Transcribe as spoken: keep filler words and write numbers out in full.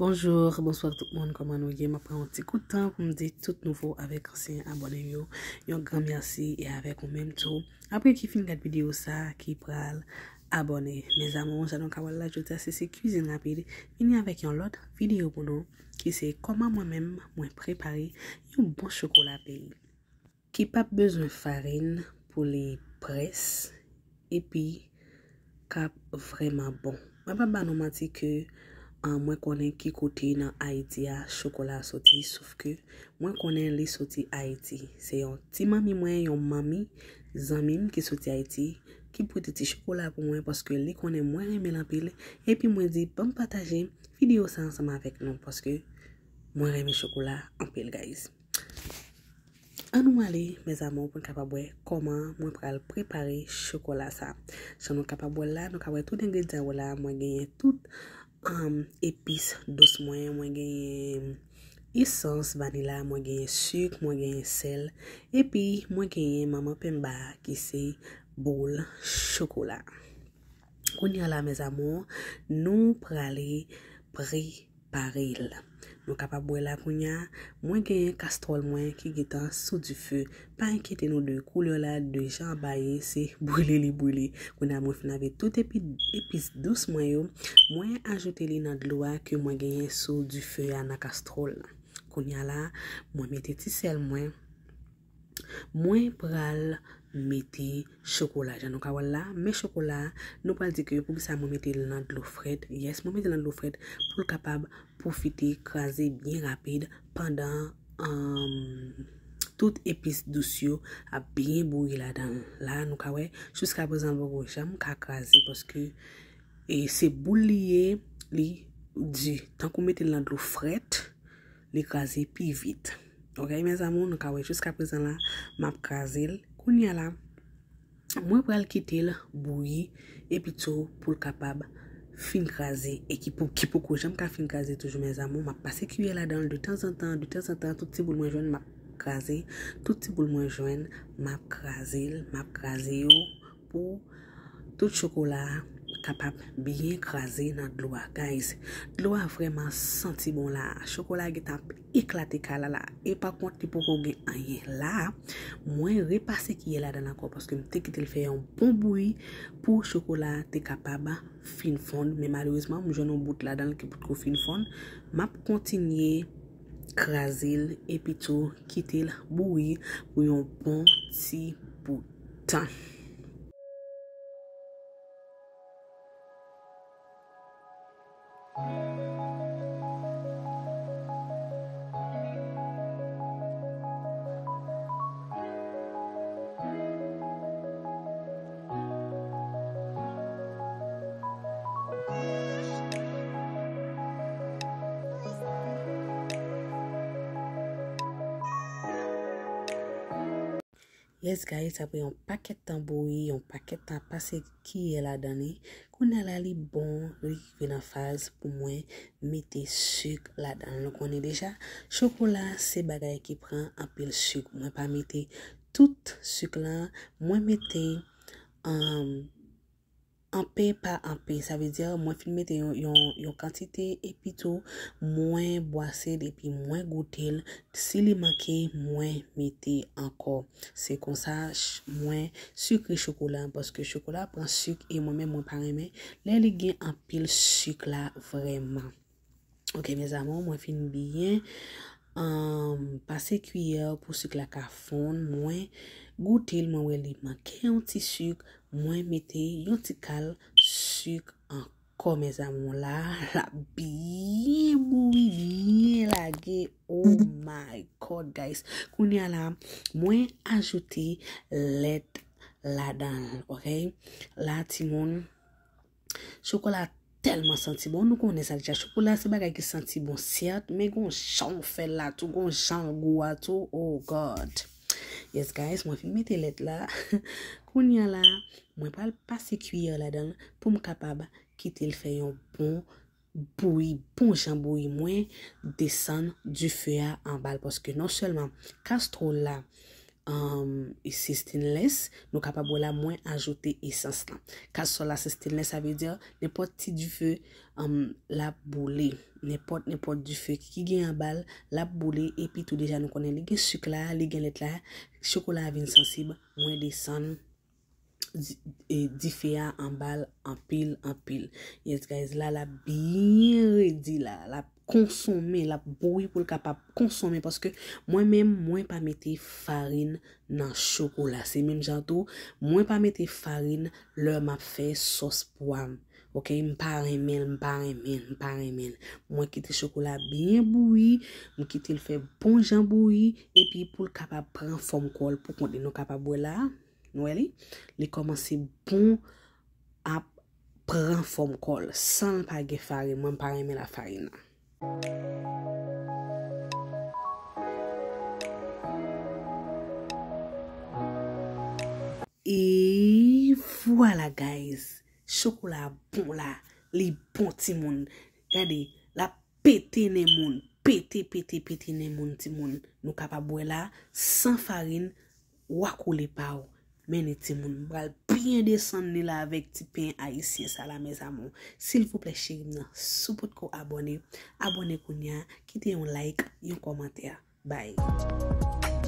Bonjou, bonswa tout moun, kòman nou ye? M ap pran yon ti kout tan pou m di tout nouvo avèk ansyen abòne m yo yon gran mèsi, e avèk ou menm tou. Apre ki fin gad videyo sa, ki pral abòne. Mes amours, jan nou ka wè l la, jodi a se, se kwizin rapid. Vini avèk yon lòt videyo pou nou, ki se kòman mwen menm mwen prepare yon bon chokola peyi. Ki p ap bezwen farin pou li près, epi k ap vrèman bon. Mwen p ap ba nou manti ke, ah, mwen konnen ki kote nan Ayiti a chokola a soti, sof ke mwen konnen li soti Ayiti. Se yon ti manmi mwen, yon manmi zanmi m ki soti Ayiti, ki pote ti chokola pou mwen paske li konnen mwen renmen l anpil. Epi mwen di, "Ban m pataje videyo sa ansanm avèk nou," paske mwen renmen chokola anpil, guys. Ann nou ale, mes amours, pou n kapab wè kòman mwen pral prepare chokola sa. Jan nou kapab wè l la, nou ka wè tout engredyan yo la. Mwen genyen tout, um, epis dous mwen, mwen genyen esans vanila, mwen genyen sik, mwen genyen sèl, epi mwen genyen manman penba ki se boul chokola. Kounye a la, mes amours, nou prale prepare l. Nou kapab wè la kounye a, mwen genyen kastwòl mwen ki gentan sou dife. Pa enkyete nou de koulè la, de jan anba ye, se brile li brile. Kounye a mwen fin lave tout epi, epis dous mwen yo, mwen ajoute li nan dlo a ke mwen genyen sou dife a nan kastwòl la. Kounye a la, mwen mete ti sèl mwen, mwen pral mete chokola. Jan nou ka wè l la, men chokola, nou pral di ke poukisa mwen mete l nan dlo frèt. Yes, mwen mete l nan dlo frèt pou l kapab pwofite kraze byen rapid pandan, um, tout epis dous yo ap byen bouyi ladan l. La, nou ka wè, jiska prezan l poko janm ka kraze paske, e, se boul li ye, li di. Tankou mete l nan dlo frèt, li kraze pi vit. Ok, mes amours, nou ka wè jiska prezan la, m ap kraze l. Kounye a la, mwen pral kite l bouyi, epi tou pou l kapab fin kraze, e ki pou, ki poko janm ka fin kraze toujou, mes amours. M ap pase kiyè ladan l de tanzantan, de tanzantan, tout ti boul mwen jwenn, m ap kraze, tout ti boul mwen jwenn, m ap kraze l, m ap kraze yo pou tout chokola a kapab byen kraze nan dlo a, guys. Dlo a vrèman santi bon la. Chokola a gentan ap eklate kay la la. E pa kont li poko gen anyen la. Mwen repase kiyè ladan l ankò paske m te kite l fè yon bon bouyi pou chokola a te kapab fin fonn. Men malerezman, m jwenn yon bout ladan l ki potko fin fonn. M ap kontinye kraze l epi tou kite l bouyi pou yon bon ti bout tan. Yes, guys, apre yon pakèt tan bouyi, yon pakèt tan pase kiyè ladan li, kounye a la li bon, li rive nan faz pou mwen mete sik ladan l. Nou konnen deja, chokola se bagay ki pran anpil sik. Mwen pa mete tout sik lan, mwen mete, um, anpe pa anpe, sa vle di mwen fin mete yon, yon, yon kantite epi tou mwen bwase l epi mwen goute l. Si li manke, mwen mete ankò. Se konsa ch-, mwen sikre chokola an, paske chokola pran sik e mwen menm mwen pa renmen lè li gen anpil sik la vrèman. Ok, mes amours, mwen fin byen, um, pase kiyè pou sik la ka fonn. Mwen goute l, mwen wè li manke yon ti sik. Mwen mete yon ti kal sik ankò, mes amours. La, l ap byen bouyi, byen lage. Oh my God, guys. Kounye a la, mwen ajoute lèt ladan l, ok? La, timoun, chokola tèlman santi bon. Nou konnen sa deja. Chokola se bagay ki santi bon, sèt, men gon jan w fè l la tou, gon jan l gou a tou. Oh God. Yes, guys, mwen fin mete lèt la. Kounye a la, mwen pral pase kiyè ladan l pou m kapab kite l fè yon bon bouyi, bon jan bouyi. Mwen desann dife a anba l, paske non sèlman kastwòl la, um, e se stainless, nou kapab wè la mwen ajoute esans lan. Kasòl la se stainless, sa vle di nenpòt ti dife, um, l ap boule. Nenpòt, nenpòt dife ki gen anba l, l ap boule. Epi tou deja nou konnen li gen sik la, li gen lèt la, chokola a vin sansib, mwen desann di- e, dife a anba l anpil, anpil. Yes, guys, la, l ap byen redi la. L ap konsonmen, l ap bouyi pou l kapab konsonmen. Paske mwen menm, mwen pa mete farin nan chokola. Se menm jan tou, mwen pa mete farin lè m ap fè sòs pwa m. Ok, m pa renmen l, m pa renmen l, m pa renmen l. Mwen kite chokola byen bouyi, m kite l fè bon jan bouyi, epi pou l kapab pran fòm kò l pou kont li. Nou kapab wè la, nou wè li? Li kòmanse bon ap pran fòm kò l, san l pa gen farin. Mwen, m pa renmen lafarin nan. E vwala, guys. Chokola bon la. Li bon, timoun. Gade, l ap pete nen moun. Pete, pete, pete nen moun, timoun. Nou kapab wè la, san farin, w a koule pa w. Men ni timoun, m pral byen desann ni la avèk ti pen ayisyen sa la, mes amours. Silvouplè, cheri m nan, si w potko abòne, abòne kounye a, kite yon like, yon kòmantè. Bye.